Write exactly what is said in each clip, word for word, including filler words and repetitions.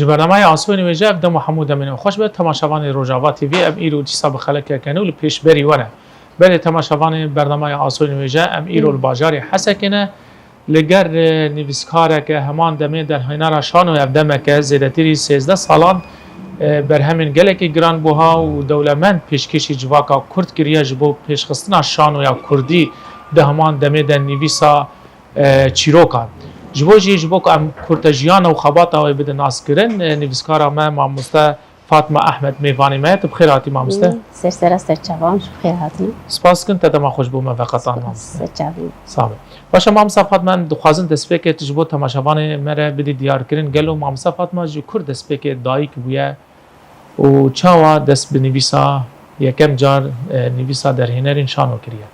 Ji bernameyê Asoyên Wêje ev dem û hemû demên xweş be. Temaşevanê Rojava T V, em îro dîsa bi xelekeke nû li pêşberî we ne. Belê temaşevanê bernameyê Asoyên Wêje, em îro li bajarê Hesekê ne. Li ger, e, nivîskareke heman demê derhênera şanoya ev demeke zêdetirî sêzdeh salan, e, berhemên gelekî giranbuha û dewlemend pêşkêşî civaka Kurd kiriye ji bo pêşxistina şanoya Kurdî di heman demê de nivîsa e, çîrokan. Ji bo jî, ji bo ku em kurtejiyana û xebata wê bidin naskirin, e, nivîskara me mamoste Fatma Ehmed mêvanê me ye. Tu bi xêr hatî mamoste. Ser sera ser çavan, ji bi xêr hatine. Spas dikin te dema xwe ji bo me veqetand mamoste. Ser çavên. Sağ ol. Baş e mamoste Fatma, em dixwazin destpêkê tu ji bo temaşevanê me re bidî diyarkirin. Gelo mamoste Fatma ji ku destpêkê dayik bûye? Û çawa dest bi nivîsa yekem car, e, nivîsa derhênerên şano kiriye?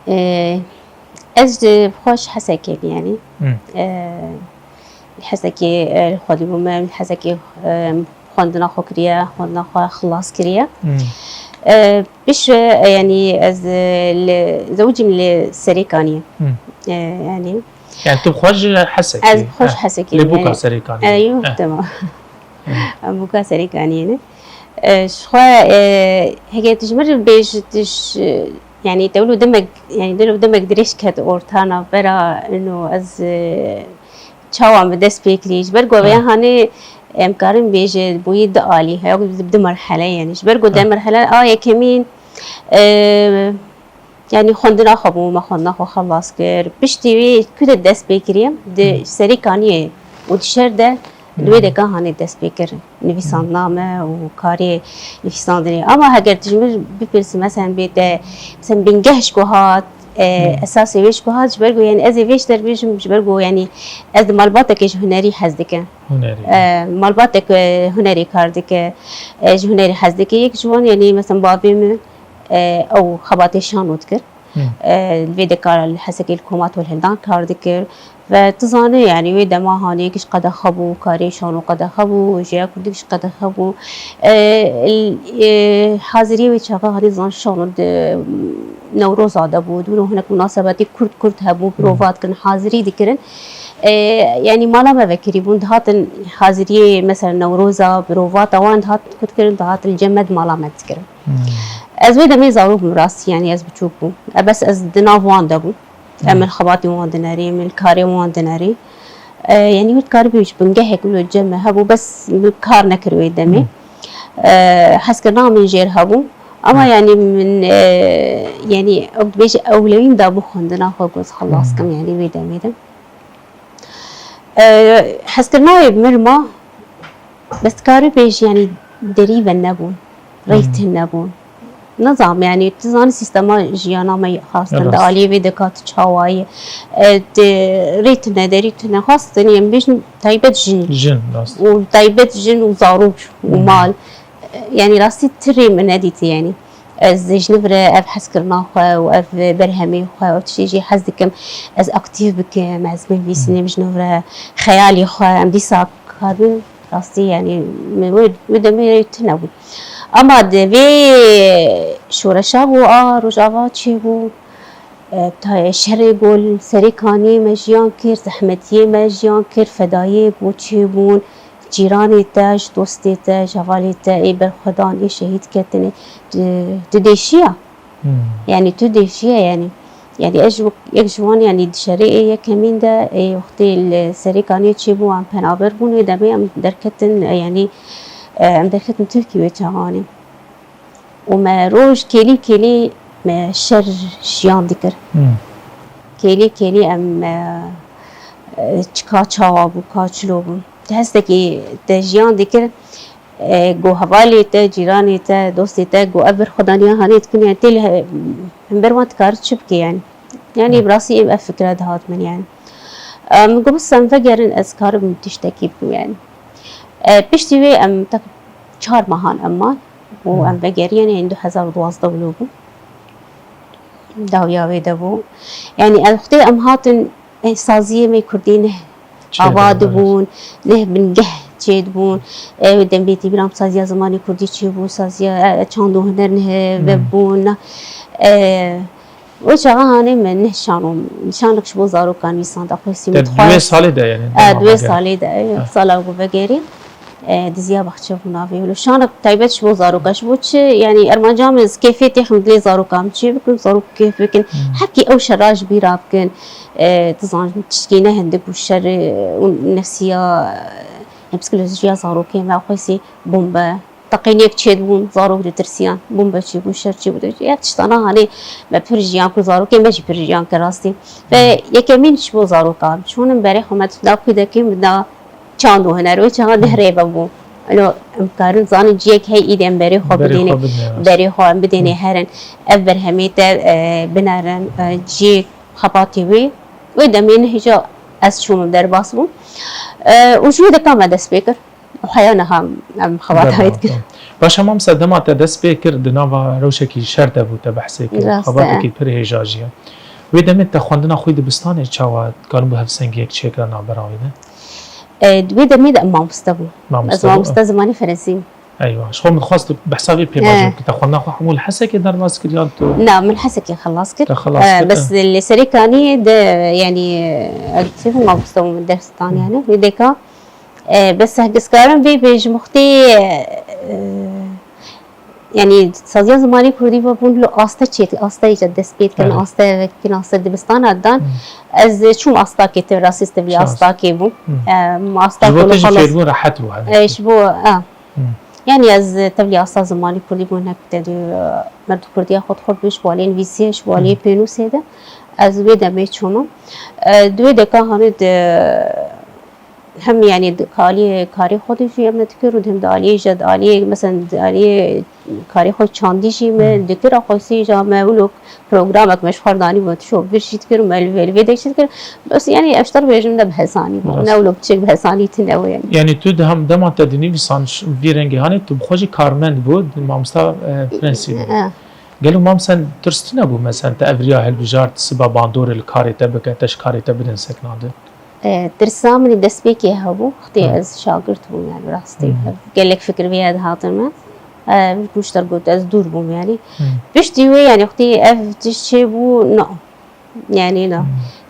E, ez ji xwe ji Hesekê me, yanî. Hmm. E, Hesekê, e, li xwedî bûme, li Hesekê, e, xwendina xwe kiriye, xwendina xwe xilas kiriye. Hmm. E, piş, e, yanî ez, e, li, zewicîm li Serêkaniyê. Hmm. E, yanî. Yani tu bi xwe ji Hesekê? Ez bi xwe ji Hesekê me, yanî. Lê bûka Serêkaniyê. E, yo, tamam. Em bûka Serêkaniyê ne. E, ji xwe, e, heke tu ji min re bêj, tu ji, yanî te wilo demek, yanî te wilo demek dirêj ket orta navbera, ino ez, e, çawa min dest pê kirî. Ji ber ku vêya hanê em karin bêje bûyî di alî, heya ku di, di merhele, yanî. Ji ber ku di merhele a yekemîn, e, Yanî xwendina xwe bû, me xwendina xwe xelas kir. Piştî wî ku de dest pê kiriye, di Serêkaniyê û di şer de li wê deka hanê dest pê kir. Nivîsandina me û karê nivîsandinê. Ama heger tu ji min bipirse, meselen bê te, meselen bingeh ji ku hat, e, esasê wê ji ku hat, ji ber ku, yanî ez ê vê ji der bêjim, ji ber ku, yanî ez di malbatekê ji hunerî hez dikim. Hunerî. E, malbatek, e, hunerî kar dike, e, ji hunerî hez dike. Yek ji wan, yanî, meselen, bavê min, e, ew xebatê şano dikir. Hmm. E, li vê deka li Hesekê li Koma Tolhildan kar dikir. Ve tu zanî, yanî, wê dema hanê giş qedexe bû, karê şano qedexe bû, jiya kurdî giş qedexe bû. E, l-, e, haziriyê wê çaxa hanê zan şano di Newroza de bû. Dûno hinek munasebetî kurt kurt hebû, prova dikirin, hazirî dikirin. E, yanî mala me vekirî bûn, dihatin haziriyê, mesela Newroza, prova, tawan dihat ku dikirin, dihat li cem me di mala me dikirin. Hmm. Ez wê demê zarok bûm rastî, yanî ez biçûk bûm. E, bes ez di nav wan de bûm. Em Hmm. li xebatên wan dinerî, em li karê wan dinerî. E, yanî wê dikarî bêjî bingehek wilo cem me hebû, bes min kar nekir wê demê. Hmm. E, hezkirina min jêr hebû. Ama Hmm. yanî min, e, yanî ew dibêje ewlewîn da bû xwendina xwe ku ez xelas Hmm. kim, yanî wê demê de. E, hezkirina wê bi min re ma, bes dikarî bêjî, yanî derî ve nebûn, reytin Hmm. nebûn. Nizanim, yanî tu zanî sîstema jiyana me xastin Rast. di aliyê vê deka tu çawa yî. E, tu rê tune, derî tune, xastin, em bêjin taybet jin. Jin, rast. Û taybet jin û zarok û Hmm. mal. E, yanî rastî tu rê min nedîtî, yanî. Ez ji nû re ev hezkirina xwe û ev berhemê xwe û tiştê jî hez dikim. Ez aktîf bikim, ez bivîsînim ji nû re xeyalê xwe, em dîsa karibin rastî, yanî min wê, wê demê tune bû. Ama di vê şoreşa bû a Rojava çêbû, e, ta-, şerê ku li Serêkaniyê me jiyan kir, zehmetiyê me jiyan kir, fedayiyê ku çêbûn, cîranê te, ji dostê te, ji hevalê te ê berxwedan, ê şehîd ketine, tu, tu dêşiya. Hmm. Yanî tu dêşiye, yanî. Yanî ez ji, yek ji wan, yanî di şerê ê yekemîn de, ê wextê li Serêkaniyê çêbû, em penaber bûn, wê demê em derketin, e, yanî, e, em derketin Tirkî wê çaxanê. Û me roj kêlî kêlî me şer jiyan dikir. Hmm. Kêlî kêlî em, e, e, çika çawa bû, ka çilo bû. Ti hestekî te jiyan dikir, e, ku hevalê te, cîranê te, dostê te, ku ev berxwedaniya hanê dikin, yani tê li he-, hember wan dikare çi bike yani. Yani Hmm. bi rastî ê ev fikre dihat min yani. E, min got, "Bes em vegerin, ez karim tiştekî bikim yani." E, piştî wê em tek çar mehan em man û Hmm. em vegeriyên, yani du hezar û duwazdeh wilo bû. Dawiya wê de bû. Yani ev wextê em hatin, e, saziyê me kurdî neh Çê ava dibûn, dibûn, neh bingeh çê dibûn. E, wê demê tî bîra em saziya zimanê kurdî çê bû, saziya, e, çand û huner neh Hmm. vebûn. E, O çaxa hanê me neh şano, şanek ji bo zarokan nivîsanda xwesî. Te min dixwest. Duê salê de, yani, E, dema duê vegere. Salê de, e, Ha. Sala ku vegerî, e, diziya baxçe bû navê. Wilo şanek taybet ji bo zarokan, ji bo çi, yani, ermanca min ez kêfê têxim dilê zarokan çê bikim, zarok kêf bikin. Hmm. Hepkî ew şera ji bîra bikin. E, dizan tişkî ne hindik û şer, e, û nefsiya, e, psikolojiya zarokê me xwesî bombe. Teqîniyek çêdibûn, zarok ditirsiyan, bombe çêbû, şer çêbû. Ev tiştana hanê me pir jiyan ku zarokên me jî pir jiyan kir rastî. Ve Hmm. yekemîn ji bo zaroka, çûnim berê xwe me da kûdekê min da çand û huner. Wê çaxa deh Hmm. rêve bû. Elo, em karin zanin ciyek hey îdê em berê xwe Berê bidêne, xwe bidêne, rast. Berê xwe em bidêne Hmm. herin. Ev berhemê te, e, binerin, e, ciyê xebatê wê. Wê demê nehêja ez çûm derbas bûm. E, û ji wê deka me dest pê kir. Û heya niha em xebata wê dikin. Baş e, mamsa dema te dest pê kir, di nava rewşekî şer de bû, te behsê kir. Rast e. Xebatekî pir hêja jî ye. Wê demê te xwendina xwe dibistanê çawa dikaribû hevsengiyek çêkira navbera wê de? E, di wê demê de em mamoste bûn. Mamoste Ez bû, mamoste e. Zimanê Ferensî bûm. Eywa, ji xwe min dixwest behsa vê pê E. bajin. Te xwendina xwe hemû li Hesekê derbas kir yan tu? Na, min Hesekê xelas kir. Te xelas E, kir, bes e. Li Serêkaniyê de, yanî, e, mamoste bûm, ders dan, Hı. yani. Wê deka E, bes ez karim vê bêjim, wextê, e, yanî saziya zimanê kurdî ve bûn li aste çêt, aste îca dest pê dikin, Evet. aste vekin, aste dibistana dan. Hmm. Ez çûm astakê, te rastî tevlî Şans. astakê bûm. Hmm. E, asta Ji bo te jî kolokalas. Fêrbûn rehet bû, hani. E, ji bo, a. Hmm. Yanî ez tevlî asta zimanê kurdî bûn, nek te dû, e, me du kurdiya xwe dixwar bû, ji bo aliyê nivîsiyê, ji bo aliyê Hmm. pênûsê de. Ez wê demê çûm. E, di wê deka hanê de hem, yanî, di aliyê karê xwe de jî em dikir û hem di aliyê jî, di aliyê, mesela, di aliyê karê xwe çandî jî me Hmm. dikir, a xwesî jî me wilo programek me ji xwe danî bû, tişo bir jî dikir û me li vê, li vê de jî dikir. Bes, yanî, ev ji te re bêjim de bi hesanî bû. Rast. Ne wilo piçek bi hesanî tune bû, yanî. Yanî tu di hem dema te dinivîsan ş-, vî rengê hanê tu bi xwe jî karmend bû, di mamosta, e, Prensî bû. E. Gelo mamosta tirs tune bû, mesela, te ev riya hilbijart, siba bandorê li karê te bike, te ji karê te bidin sekna din? E, tirsa min ê destpêkê hebû, wextê Hı. ez şagirt bûm, yani rastî. Hı. Gelek fikir vê dihatin min. E, ji te re got, ez dûr bûm, yani. Hı. Piştî wê, yani, wextê ev tişt çêbû, na. Yani, na. Hı.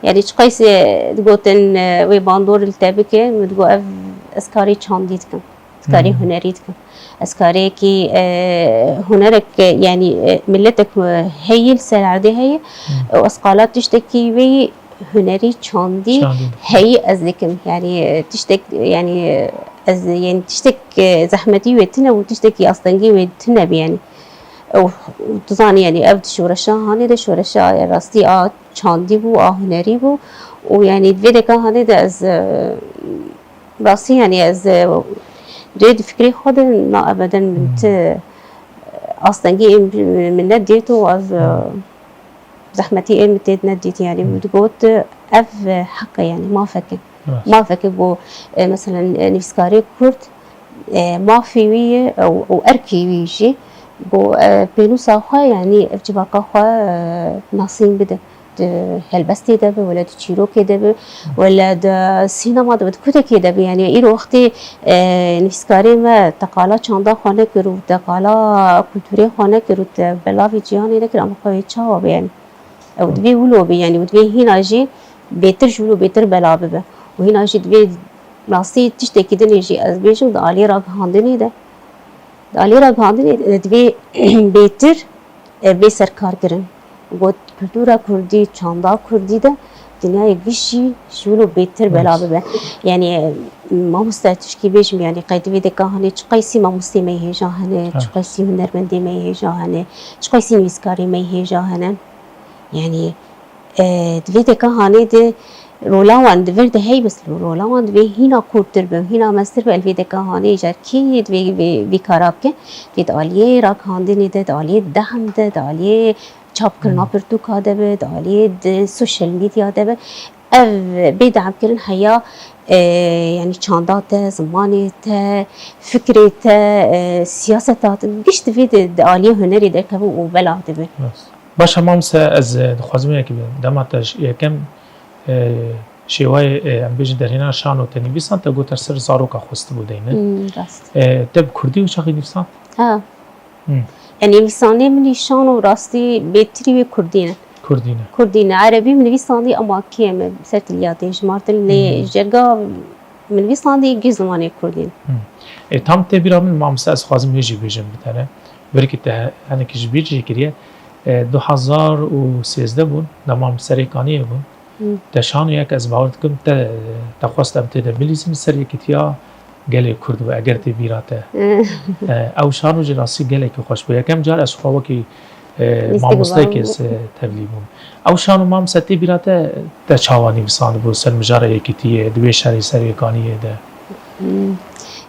Yani, çiqas, e, digotin, e, wê bandor li te bike, min digot, ev, ez karê çandî dikim. Ez karê Hı. hunerî dikim. Ez kareyekî, e, hunerek, e, yani, e, milletek, e, heyî li ser erdê heye. Hı. Û ez qala tiştekî wê hunerî çandî Çandî. heyî ez dikim. Yani, e, tiştek, yani, e, ez, yani, tiştek, e, zehmetî wê tune û tiştekî astengî wê tune bî, yani. Û, û tu zanî, yani, ev di şoreşa hanê de şoreşa, e, rastî a çandî bû, a hunerî bû. Û, yani, di vê deka hanê de ez, e, Rastî, yani, ez, e, dê di fikrê xwe de na ebeden min Hmm. ti, e, astengî ê min, min nedît û ez, e, Hmm. zehmetî ê min tê nedît, yani, Hmm. min digot, ev, e, heq e, yani, mafek e. Evet. Mafek e bo, e, mesela, e, nivîskarê kurd, e, mafê wî ye, e, û, û erkê wî jî bo, e, pênûsa xwe, yani, ev civaka xwe, e, nasîn bide. Di helbestê de be, wele di çîrokê de be, wele di sînema de be, di kutekê de be. Yani îro wextê, e, nivîskarê me teqala çanda xwe nekir û teqala kulturê xwe nekir û te belavî cîhanê nekir, ama xwe wê çawa be yani? Ew divê wilo be yani, û divê hîna jî bêtir ji wilo bêtir belav bibe. Û hîna jî divê rastî tiştekî din jî ez bêjim di aliyê ragihandinê de. Di aliyê ragihandinê de divê bêtir, e, bê serkarkirin. Got, kultura kurdî, çanda kurdî de dinyayê gişî ji wilo bêtir bela Evet. bibe. Yani, e, mamoste tişkî bêjim, yani, qey di vê deka hanê çi qeysî mamostê me yê hêja hene, çi Evet. qeysî hunermendê me yê hêja hene, çi qeysî nivîskarê me yê hêja hene. Yani, E, di vê deka hanê de rola wan di vir de hey, bes rola wan divê hîna kûrtir be, hîna mestir be, li vê deka hanê jar kê divê vê, vê kara bike? Divê di aliyê ragihandinê de, di aliyê dehm de, di aliyê çapkirina Hmm. pirtûka de be, di aliyê di sosyal medya de be. Ev bê dehemkirin heya, e, yani çanda te, zimanê te, fikrê te, e, siyaseta te, giş divê di, di aliyê hunerê derkeve û belav dibe. Rast. Baş e, mamoste, ez, e, dixwazim yekî bim. Dema te ji yekem, e, şêwayê, e, em bêjin derhêna şano te nivîsan, te got te ser zaroka xwestibû deyne. Hmm, rast. E, te bi kurdî wê çaxê nivîsan? Ha. Hmm. E, nivîsanê min î şano rastî bêtirî wê kurdî ne. Kurdî ne. Kurdî ne. Erebî min nivîsandî ama kêm e, ser tiliya tê jimartin lê Hmm. ji cerga min nivîsandî giş zimanê kurdî ne. Hmm. E, tam tê bîra min, mamoste, ez xwazim wê jî bêjim bi te re. Belkî te henekî ji bîr jî kiriye. E, du hezar û sêzdeh bûn, dema min serê kaniyê bûn. Hmm. Te şano yek, ez bawer dikim te, te xwest em tê de bilîzin ser yekîtiya gelê Kurd bû, eger tê bîra te. Hmm. E, ew şano jî rastî gelekî xweş bû. Yekem car ez xwe wekî, e, Lîstik mamosteyekê bû. se tevlî bûm. Ew şano, mamoste, tê bîra te, te çawa nivîsandibû ser mijara yekîtiyê, di wê şerê serê kaniyê de? Hmm.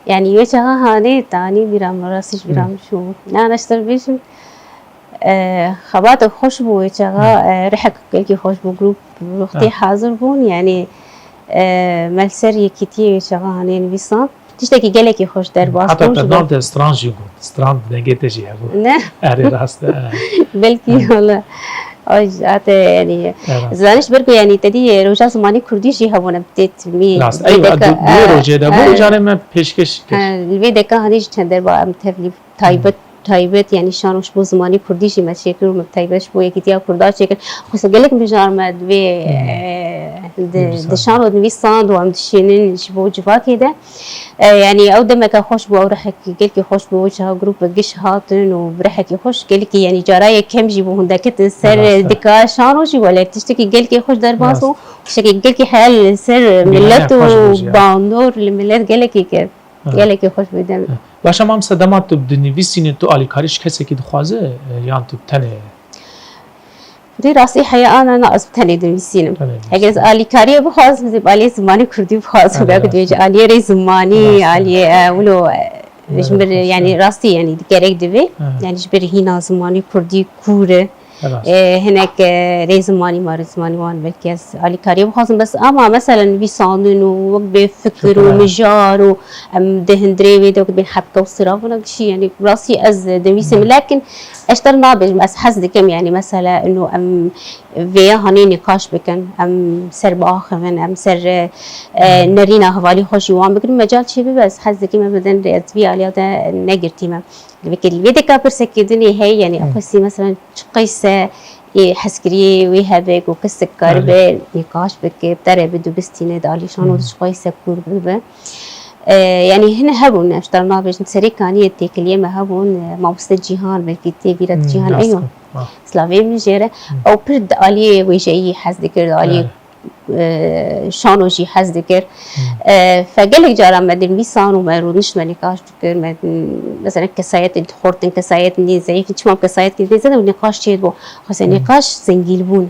Yani wê çaxa hanê tanî bîra min, rastî ji bîra Hmm. min çûbû. Na, na, ji te bêjim, e, xebatê xweş bû wê çaxa, Hmm. e, rihek gelkî xweş bû, grup wextê Hmm. hazir bûn, yani, e, me li ser yekîtiyê wê çaxa hanê nivîsand. Tiştekî gelekî xweş derbas Heta bû te ji nav ber de stran jî got. Stran dengê te jî hebû. Ne? Erê, rast e. Belkî, wala. Ay, hate, yani, Evet. Zanî ji ber ku, yani, te dî roja zimanî kurdî jî hebûne bi têt mi. Rast. Ey, Vê deka, du-, duê e, rojê de bû, e, carê me pêşkêş kir. E, li vê deka hanê jî çend derba em tevlî taybet, Hmm. taybet, yani, şano ji bo zimanî kurdî jî me çêkir û me taybet ji bo yekîtiya kurda çêkir. Xwesa gelek mijar me divê, Hmm. e, di, Nivîsand. Di şano nivîsand û em dişînin ji bo civakê de. E, yani ew demeke xweş bû, ew rihekî gelkî xweş bû, çawa grûp giş hatin û bi rihekî xweş gelkî, yani cara yekem jî bû hûn deketin ser Rast e. Dika şano jî, wele tiştekî gelkî xweş derbas Rast. Bû. Tiştekî gelkî heyal li ser Bîhane millet û xweş bû jî, ya. Bandor li millet gelekî kir. Ha. Gelekî xweş bû dem. Ha. Baş e, mamoste, dema tu dinivîsînî, tu alîkarî ji kesekî dixwaze, e, yan tu tenê? Rê rastî heya ana na ez tenê dinivîsînim. Tenê dinivîsînim. Eger ez alîkariyê bixwazim, ez ê bi aliyê zimanê kurdî bixwazim. Belê, belkî rast e. Divê ji aliyê rê zimanî, rast e. Aliyê, e, wilo, e, Belê, ji ber, rast e. Yani rastî, yani gerek divê. Ha. Yani ji ber hîna zimanê kurdî kûr e. Rast. E, hinek, e, rê zimanî, ma rê zimanî wan belkî ez alîkariyê bixwazim, bes ama mesela nivîsandin û wek bê fikir û Şukran. Mijar û em di hundirê wê de wek bê hebke û sira bûna gişî, yani rastî ez dinivîsim. Hmm. Lekin ez ji te re nabêjim, ez hez dikim, yani mesela ino em vêya hanê nîqaş bikin, em ser biaxivin, em ser, e, e, Hmm. nerîna hevalî xwe jî wan bikin, mecal çê bibe, ez hez dikim, em bidin rê, ez vî aliya de negirtîme. Vekî li vê deka pirsekê din ê heye, yani Hmm. xwestî mesela çi qeyse ê hezkiriyê wê hebe ku kesek karibe Belê. Nîqaş bike, bi te re bi dubistîne, di alî şano Hmm. çi qeyse kûr bibe. E, yani hine hebûn, em ji te re nabêjin, serê kaniyê têkiliyê me hebûn, e, mamoste Cîhan, belkî tê bîra Hmm, Cîhan, rast eyo. E. Ah. Slavê min jê re. Hmm. Ew pir di aliyê wêjeyî hez dikir, di aliyê Evet. e, şano jî hez dikir. Hmm. E, fe gelek caran me dinivîsan û me rûnişt me nîqaş dikir. Me, mesela kesayetên xurt in, kesayetên zeyîf in. Çima kesayetên zeyîf in, nîqaş çêdibû. Xwese Hmm. nîqaş zengîn bûn.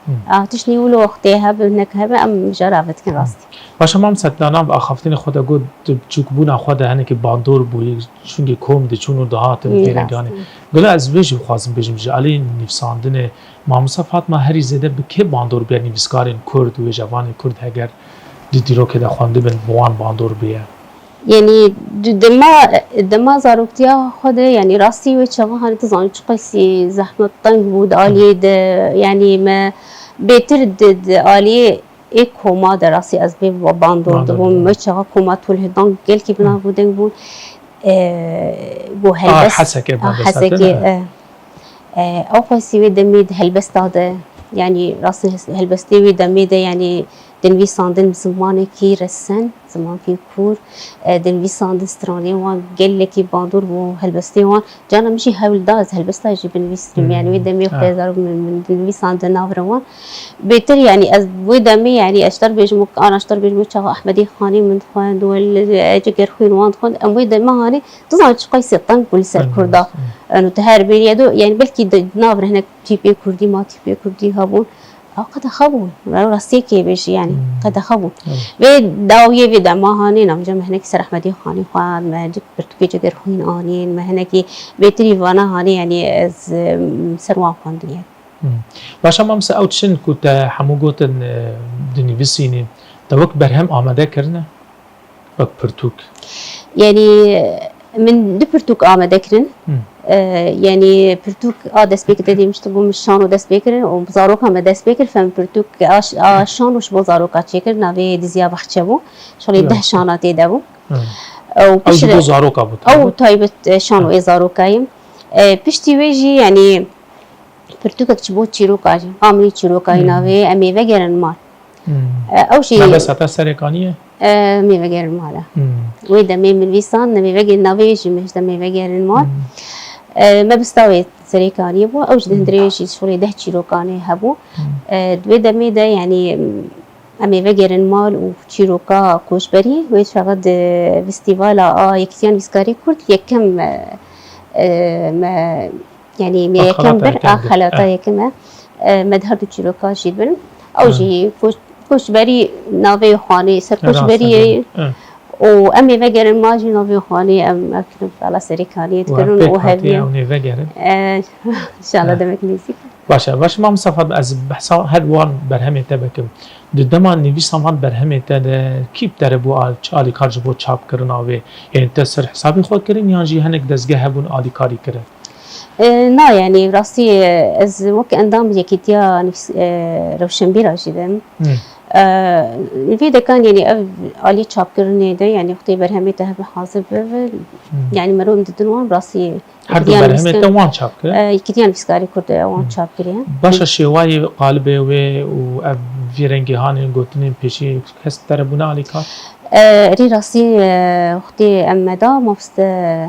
Hmm. Ah, tiştî wilo wextê hebe, nek hebe, em mijara vedikin rast. Baş e, mamoste, di nav axaftinê xwe de got, tu biçûkbûna xwe de hinekî bandor bûyî, çunkî kom diçûn û dihatin Wî pêre rast. Ganê. Gelo ez vê jî bixwazim bêjim, ji alî nivîsandinê, Mamoste Fatma herî zêde bi kê bandor bûye nivîskarên Kurd, wêjevanên Kurd heger di dîrokê de xwendibin bi wan bandor bûye? Yanî di dema, dema zaroktiya xwe de, yanî rastî wê çaxa hanî tu zanî çi qasî zehmet teng bû di aliyê de, yanî me bêtir di, di aliyê ê koma de rastî ez bê bandor Bandor dibûm. Dibûm. Wê çaxa koma Tolhêdan gelkî bi nav bû deng bû. E, bû A, helbest. Hesekê A, bendesete Hesekê, ne? E. E, ew xwesî wê demê di helbesta de, yanî rastî hes-, helbestê wê demê de, yanî dinivîsandin bi zimanekî resen, zimankî kûr, e, dinivîsandin stranê wan gelekî bandor bû helbestê wan. Cana min jî hewl da ez helbesta jî binivîsim. Hmm. Yanî wê demê Evet. xwezar min, min dinivîsandin nav re wan. Bêtir, yanî ez wê demê, yanî ez ji te re bêjim, wek ana ji te re bêjim, wê çaxa Ehmedê Xanê min dixwend, wê li, e, Cigerxwîn wan dixwend. Em wê dema hanê, tu zanî çi qeysê teng bû li ser Teng Kurda. Bû, hı. Eno tu her bêriye do, yanî belkî di, di nav re hinek tîpê Kurdî ma, tîpê Kurdî hebûn. Ew qedexe bûn. Ew rastiyekê bêjî, yanî Hmm. qedexe bûn. Evet. Vê dawiyê vê dema hanê, namca me hinekî ser Ehmedê Xanê xwend, me cik pirtûkê Cigerxwîn anîn, me hinekî bêtirî vana hanê, yanî ez, em, ser wan xwendin, yanî. Hmm. Baş e, mamoste, ew tiştên ku te hemû gotin, e, dinivîsînî, te wek berhem amade kirine? Wek pirtûk? Yanî, min du pirtûk amade kirin. Hmm. E, yanî pirtûk a destpêkê te dî min ji te got min şano dest pê kirin û bi zaroka me dest pê kir, fem pirtûk a ş-, a şano ji bo zaroka çêkir, navê Diziya Baxçe bû. Şolê Ya. deh şana tê de bû. Hmm. Ew Ew ji piştre-, bo zaroka bû, ew taybet? taybet, e, şano Hmm. ê zarokayê. E, piştî wê jî, yanî, pirtûkek ji bo çîroka jî, qamî çîroka jî navê em ê vegerin mal. E, ew jî Mebesta te serê kanî ye? E, em ê vegerin mal e. Wê demê min vîsan, em ê vegerin navê jî me ji em ê vegerin mal. E, mebesta wê serê kanî bû, ew jî di hundirê jî şolê deh çîrokanê hebû. E, di wê demê de, yanî, em ê vegerin mal û çîroka koçberî, wê çaxa di festîvala a Yekîtiya Nivîskarê Kurd yekem, e, e, me, yanî me A yekem xelata bir a yekem de. Xelata Eh. yekem e. E, me di her du çîroka jî dibin. Ew Eh. jî koç-, koçberî navê xanê, ser Rast koçberiyê e. Eh. û em ê vegerin mal jî navê xanê em ev kitabala serê kaniyê Û dikirin ev pêk û hatiye heviyê. ew nê vegerin. E, inşallah Eh. demek nêzîk. Baş e, baş e, Mam Mustafa, ez behsa her wan berhemê te bikim. Di dema nivîsan van berhemê te de kî bi te re bû al-, alîkar ji bo çapkirina wê? Yanî te ser hesabê xwe kirin yan jî hinek dezgeh hebûn alîkarî kirin? E, na, yanî rastî, e, ez wek endam Yekîtiya Nivîs-, e, Rewşenbîra jî dem. Hmm. E, vê dekan, yanî ev alî çapkirinê de, yanî wextê berhemê te hebe hazir bibe, Hmm. yanî merov didin wan rastî Her du Yekîtiya berhemê Nivîskar-, te wan çap kir? E, Yekîtiya Nivîskarê Kurd e wan Hmm. çap kiriye. Baş e, şêwayê qalibê wê û ev vî rengê hanê gotinên pêşî kes bi te re bûne alîkar? E, erê rastî, e, wextê em me da mamoste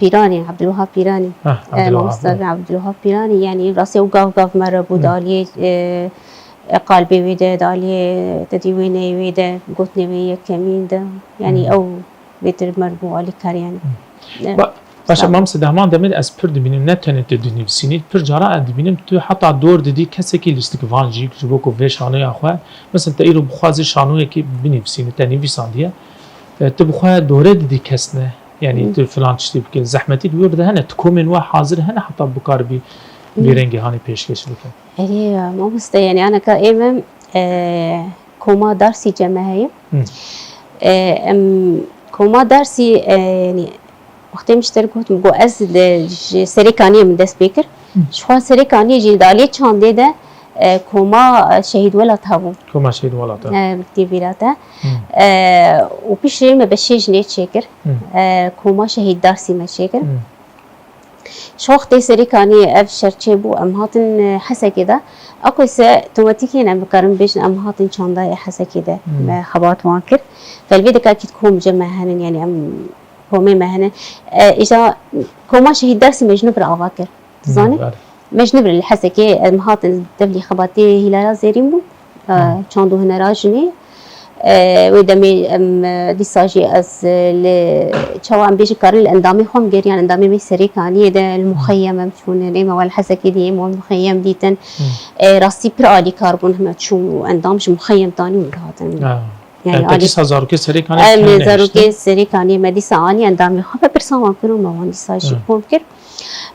Pîranî, Abdulwehab Pîranî. Heh, E, Abdulwehab, mamoste evet. Abdulwehab Pîranî, yanî rastî ew gav gav me re bû Hmm. di aliyê, e, e, qalibê wê de, di aliyê tedîwêneyê wê de, gotinê wê yekemîn de. Yanî Hmm. ew bêtir me re bû alîkar, yanî. Hmm. E, Ba-, Baş e, Sağ ol. Mamoste, di heman demê de ez pir dibînim, ne tenê tu dinivîsînî, pir cara ez dibînim tu heta dor didî kesekî lîstikvan jî, ji bo ku vê şanoya xwe, mesela te îro bixwazî şanoyekî binivîsînî, te nivîsandiye, e, tu bi xwe dore didî kes ne, yanî Hmm. tu filan tiştî bike, zehmetî di wir de hene, tu komên we hazir hene heta bikaribî vî Hmm. rengê hanê pêşkêş bike? Erê, mamoste, yanî aneka ê me, e, koma Darsî ceme heye. Hmm. E, em koma Darsî, e, yanî wextê min ji te re got, min got ez li, ji Serê Kaniyê min dest pê kir. Hmm. Ji xwe Serê Kaniyê jî di aliyê çandê de, e, koma, e, Şehîd Welat hebû. Koma Şehîd Welat, ha. E, bi têbîra te. Hmm. E, û piştre me beşê jinê çêkir. Hmm. E, koma Şehîd Darsî me çêkir. Hmm. Ji wextê Serê Kaniyê ev şer çêbû, em hatin, e, Hesekê de. Aqoyse tomatîkên em bikarin bêjin, em hatin çandayê Hesekê de Hmm. me xebat wan kir. Felvê dikakî kom cem me henin, yanî em komê me hene. E, îja koma Şehîd Darsî me ji nû bir ava kir. Dizanî? Hmm, belê. Me ji nû bir li Hesekê em hatin tevlî xebatê Hîlala Zêrîn bû. E, Hmm. çand û hunera jinê. E, wê demê em, e, dîsa jî ez, e, li çawa em bêjin karin li endamê xwe em geriyan, endamê me Serê Kaniyê de li muxeyyem em çûne, ê me wal Hesekê diyê, me wal muxeyyem dîtin. Hmm. E, rastî pir alîkar bûn, heme çûn û endam ji muxeyyem tanî û dihatin. Ha. Yani, yani te dîsa zarokê Serê Kaniyê Em tune zarokê nehiştin? Serê Kaniyê me dîsa anî endamê xwe ve pirsa wan kir û me wan dîsa jî Hı. kom kir.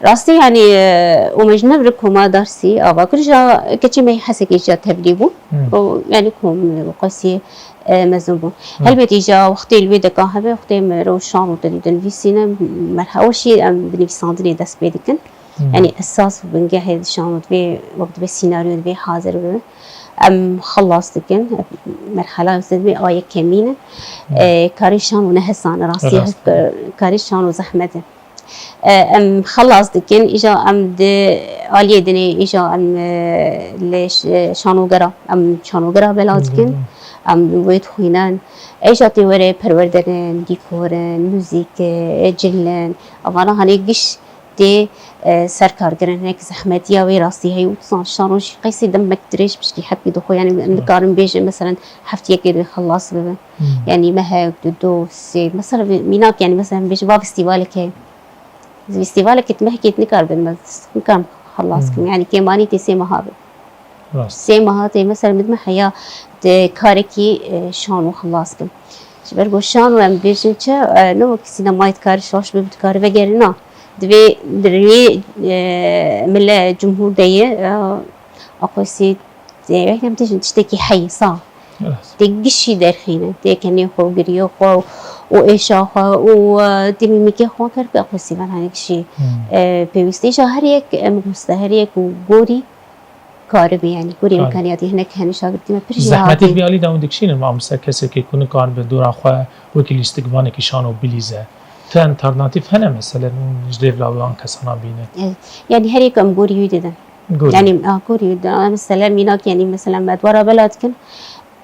Rastî, yani, e, û me ji nû bir koma Darsî ava kir, ja keçê me Hesekê jî tevlî bû. Hı. Û, yani, kom, e, qasî, e, mezin bû. Hı. Helbet îja wextê li wê deka hebe, wextê me rewşan û te dîtin nivîsîne, merhe-, ew şî em bi nivîsandinê dest pê dikin. Hmm. Yanî esas û bingehê şano divê, wek divê sînaryo divê hazir bibe. Em xilas dikin, merhela wisa divê a yekemîn e. Hmm. E, karê şano ne hesan e, rastî Rast. hef-, karê şano zehmet e. E, em xilas dikin, îja em di aliyê dinê, îja em, e, li ş-, şanogera, em şanogera bela dikin, Hmm. em wê dixwînin. Îja tê were perwerdenin, dîkorin, muzîk, e, cilin, evana hanê giş tê, e, serkarkirin, hinek zehmetiya wê rastî heye û tu zan şano jî qeysê demek dirêj piştî hepî dixwe, yani em Hmm. dikarin bêjin, meselen, heftiyekê divê xilas bibe. Hmm. Yani mehek, du, du, sê, mesela vê mînak, yani mesela em bêjin va festîvalek heye. Festîvalekê tu mehekê tu nikar bin, ez nikarim xilas Hmm. kim. Yani kêmanî tê sê meha be. Rast. Sê meha tê, mesela, min dime heya di karekî, e, şano xilas kim. Ji ber ku şano em bêjin çi, e, ne wek sînemayê dikarî şaş bibe, dikarî vegerî na. Divê di rêyê, e, mile cumhur de ye, e, aqosî, e, em têjin tiştekî heyî, sa. Rast. Tê gişî derxîne, tê kenê xwe û giriyê xwe û, û êşa xwe û, e, tê mîmîkê xwe ker bi aqosî van hani gişî, Hmm. e, pêwîstî. Îja her yek, e, mamoste, her yek û gorî, karibe, yani, gorî Karibe. imkaniyatê hinek hene şagirtî me pir jî Zehmetî hatî. Bi alî de hûn dikişînin, mamoste, kesekê ku nikaribe dora xwe wekî lîstikvanekî şano bilîze. Ti alternatîf hene, meselen, hûn ji dêvla wan kesana bînin? Evet. Yani, her yek em gorî wî didin. Gorî. Yanî, ah, gorî, da, mesela mînak, yanî, mesela me dwara bela dikin,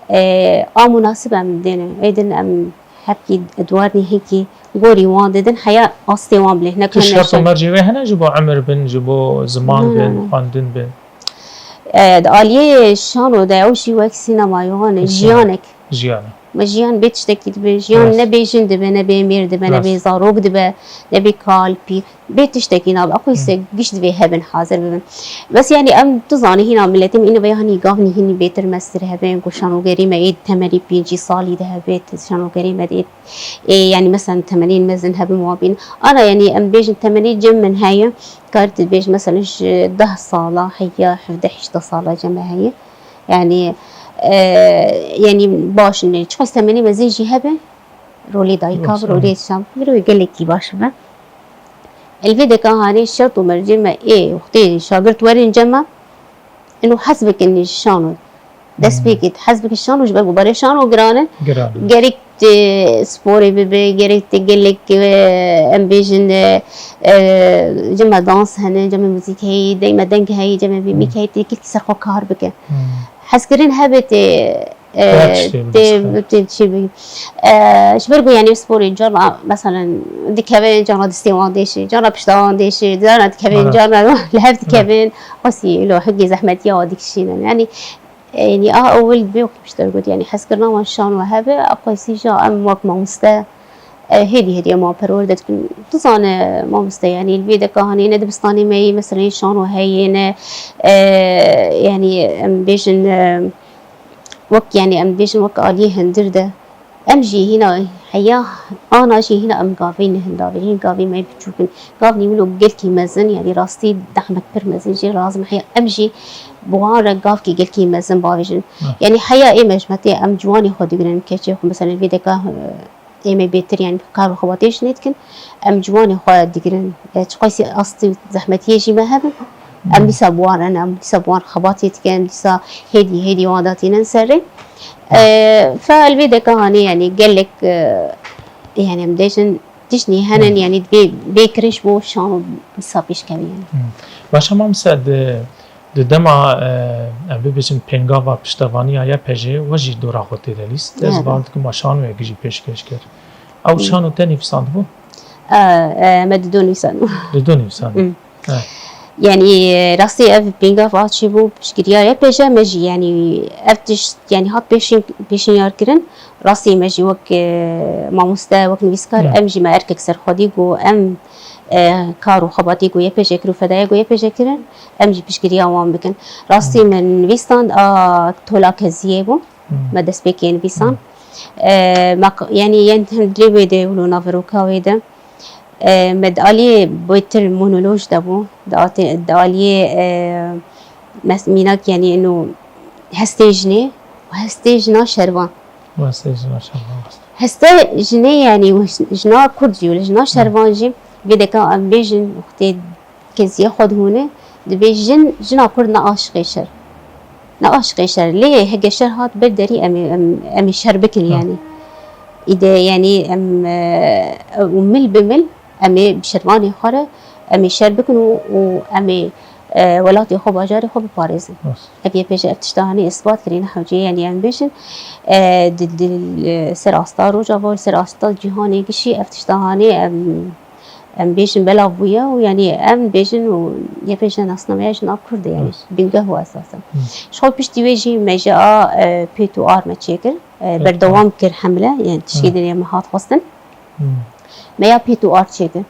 e, a munasib em dêne. Êdin em hepkî dwarnî hinkî gorî wan didin, heya astê wan bilê. Ne Tu şert û mercê wê hene ji bo emir bin, ji bo ziman bin, xwendin bin? E, di aliyê şano de ew jî wek sînema wan e, jiyanek. Jiyan e. Me jiyan bê tiştekî dibe. Jiyan ne bê jin dibe, ne bê mêr dibe, ne bê zarok dibe, ne bê kal, pîr. Bê tiştekî nabe. Xwîsê giş divê hebin, hazir bibin. Bes, yanî, em tu zanî hîna miletê me îne veya hanî gavnî hînî bêtir mestir hebe, ku şanogerî me ê temelî pêncî salî de hebe, şanogerî me dê, ê, yanî, mesela temelîn mezin hebin wabîn. Ana, yanî, em bêjin temelî cem min heye, kar tu dibêj, mesela, ji deh sala heye, hevdeh heşteh sala cem me heye. Yanî, e, yanî, baş ne, çiqas temelî mezin jî hebe, rolê dayika bi, rolê şam, bi, rolê gelekî baş be. Elvê deka hanê şert û mercê me ê wextê şagirt werin cema, ino hez bikin şano. Dest pê kit, hez bikin şano, ji ber ku barê şano giran e. Giran e. Gerek tê sporê bibe, gerek tê gelek, e, em bêjin, e, e, cema dans hene, cema muzîk heyî, deyme deng heyî, cema vî mîk heyî, tê kit ser xwe kar bike. Hezkirin hebe tê, e, tê, tê çi bî. E, ji ber ku, yanî, sporê carna, meselen, dikeve, carna distê wan dêşê, carna pişta wan dêşê, carna dikeve, carna li hev dikevin, qasî lo hingê zehmetiya wan dikişînin. Yanî, e, yanî, a ewil dibê wekî pişter got, yanî, hezkirina wan şan we hebe, a qasî ja em wek mamoste, e, hêdî hêdî em wan perwerde dikin. Tu zane, mamoste, yanî, li vê deka hanê ne dibistanê me yê, meselen, şan we heye, ne, e, yanî, em bêjin, e, Wek, yanî, em dibêjin wek aliyê hundir de, em jî hîna heya ana jî hîna em gavê nihin davêjin, gavê me biçûk in. Gavnî wilo gelkî mezin, yanî rastî dehmek pir mezin jî lazim heya em jî bi wan re gavkî gelkî mezin bavêjin. Yanî heya ê me ji me tê em ciwanê xwe digrin, keçê xwe, mesela vê deka, e, ê me bêtir, yanî kar û xebatê jî nedikin. Em ciwanê xwe digirin. E, çiqasî astî zehmetiyê jî me hebin. Em dîsa bi wan re ne, em dîsa bi wan xebatê dikin, em dîsa hêdî, hêdî wan datînin serê. E, fe li vê deka hanê, yanî gelek, e, yanî em dêjin tiştî hene, yanî bê, bê kirin ji bo şan û dîsa pêşkevî, yanî. Başa mamoste, di Di dema, e, em bibêjin pêngava piştevaniya Y P J'ê we jî dora xwe tê de lîst. Ez bawer dikim ma şanoyek jî pêşkêş kir. Ew şano te nivîsandibû? E, e, me dido nivîsandibû. Dido nivîsandibû. Hmm. E. Yanî, e, rastî ev pêngava çêbû piştgiriya Y P J me jî, yanî ev tişt, yanî hat pêşîn-, pêşinyar kirin. Rastî me jî wek, e, mamoste, wek nivîskar, em jî me erkek serxwedî ku em, e, kar û xebatî ku Y P J kir û fedaya ku Y P J kirin, em jî piştgiriya wan bikin. Rastî min nivîsand a tola keziyê bû. Me destpêkê nivîsand. E, me q-, yanî yên hundirê wê de wilo naveroka wê de. E, me di aliyê bêtir monoloj de bû. Di atê-, di aliyê, e, mes-, mînak, yanî ino hestê jinê û hestê jina şervan. Hestê jina şervan. Heste jinê, yanî jina kurd jî û jina şervan jî vê deka em bêjin wextê keziyê xwe dihûne, dibê jin, jina kurd ne aşiqê şer. Ne aşiqê şer. Lê hege şer hat ber derî em ê, em, em ê şer bikin, ha, yanî. Îde, yanî, em, e, û mil bi mil em ê bi şervanê xwe re em ê şer bikin û, û em ê, e, welatê xwe, bajarê xwe biparêzin. Rast. Ev Y P J ev tişta hanê ispat kirî, ne hewce, yanî em bêjin, e, di, di, e, ser asta Rojava û ser asta cîhanê gişî ev tişta hanê em Em bêjin belav bûye û, yanî, em bêjin û Y P J nasnameya jina kurd e, yanî, bingeh û esas e. Ji xwe piştî wê jî me ji a, e, pêt û ar me çêkir, e, berdewam kir hemle, yanî tişkê dinê me hat xwestin. Me ya pêt û ar çêkir.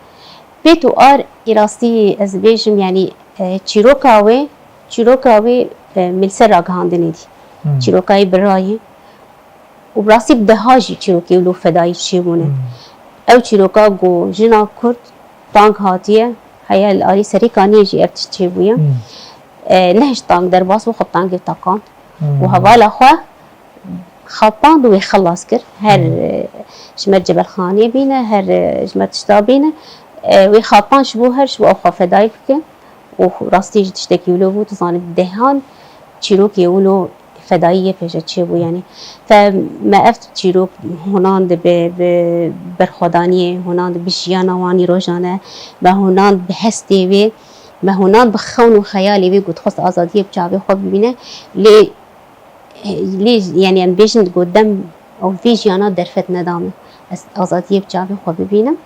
Pêt û ar, ê rastî ez bêjim, yanî, e, çîroka wê, çîroka wê, e, min li ser ragihandinê dî. Çîroka wê birayê. Û bi rastî bi deha jî çîrokê wilo fedayî çêbûne. Hmm. Ew çîroka ku jina kurd tang hatiye, heya li alî Serêkaniyê jî ev tişt çêbûye. Hmm. E, ne ji tang derbas bû, xwe bi tangê teqand. Hmm. Û hevala xwe xapand û wê xelas kir. Her, hmm, e, ji me Cebelxanê bîne, her, e, ji me tişta bîne. E, wê xapand ji bo her, ji bo ew xwe fedayî bike. Û rastî jî tiştekî wilo bû, tu zanî, dehan çîrokê wilo fedayî Y P J çêbû, yanî. Te me ev çîrok hunan di bi, bi berxwedaniyê, hunan di bi jiyana wan î rojane, me hunan bi hestê wê, Me hûna bi xewn û xeyalê wê ku dixwest azadiyê bi çavê xwe bibîne, lê, lê, yanî em bêjin ku dem ew vê jiyana derfet neda min. Ez azadiyê bi çavê xwe bibînim.